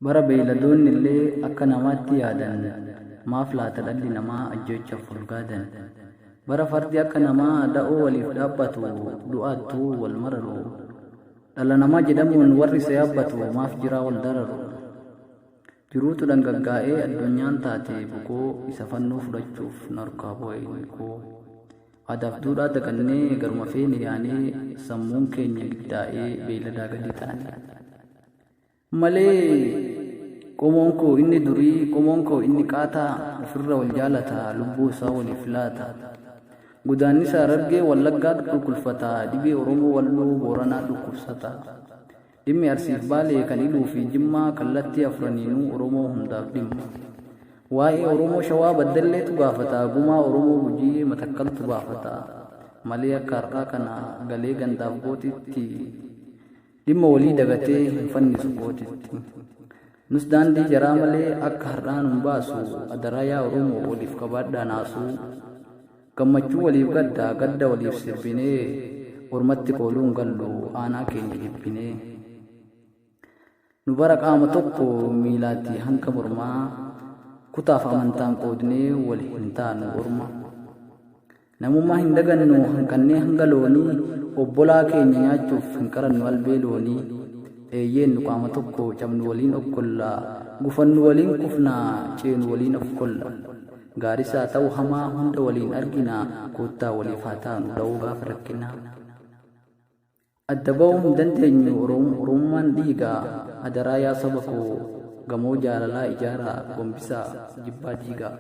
Bara beeyladoonni illee akka namaatti yaadan, maaf laata dhalli namaa ajjeechaaf wal gaadan? Bara fardi akka namaa da'oo waliif dhaabbatu, du'aattuu wal mararu. Dhala namaa jedhamuun warri isa yaabbatu maaf jiraa wal dararu? Jiruutu dhangaggaa'ee addunyaan taate bukoo, isa fannoo fudhachuuf narkaa bu'e koo. Aadaaf duudhaa dagannee garuma feene yaanee, sammuun keenya giddaa'ee beeyladaa gadi taane. Malee qomoon koo inni durii, qomoon koo inni qaataa, ofirra wal jaalata, lubbuu isaa waliif laata. Godaannisa Harargee Wallaggaa qulqulfata, dhibee Oromoo Walloo Booranaa dhukkubsata. Dhimmi Arsiif Baalee kan Iluu fi Jimmaa kallattii afraniinuu Oromoo hundaaf dhimma. Waa'ee Oromoo Shawaa Baddalleetu gaafata, gumaa Oromoo Gujii Matakkaltu baafata. Malee akka har'aa kana galee gandaaf gootitti dhimma walii dagatee hin fannisu kootitti. Nus daandii jaraa malee akka har'aa nun baasu, adaraa yaa Oromoo waliif qabaadhaa naasuu. Gammachuu waliif gadda, gadda waliif sirbinee, ormatti kooluun gallu aanaa keenya jibbinee. Nu bara qaama tokko miilaatii hanga mormaa, kutaaf amantaan qoodnee wal hin taanu orma. Namummaa hin dagannu hanqannee hanga loonii, obbolaa keenya nyaachuuf hin qarannu albee loonii. Eeyyeen nu qaama tokko, cabnu waliin okkolla, gufannu waliin kufna, ceenu waliin ofkolla. Gaariis haa ta'u hamaa hunda waliin argina, koottaa waliif haa taanu da'oo gaafa rakkinaa. Adda ba'uu hin dandeenyu Oromummaan dhiiga, adaraa yaa saba koo gamoo jaalalaa ijaaraa, gombisaa jibbaa diigaa.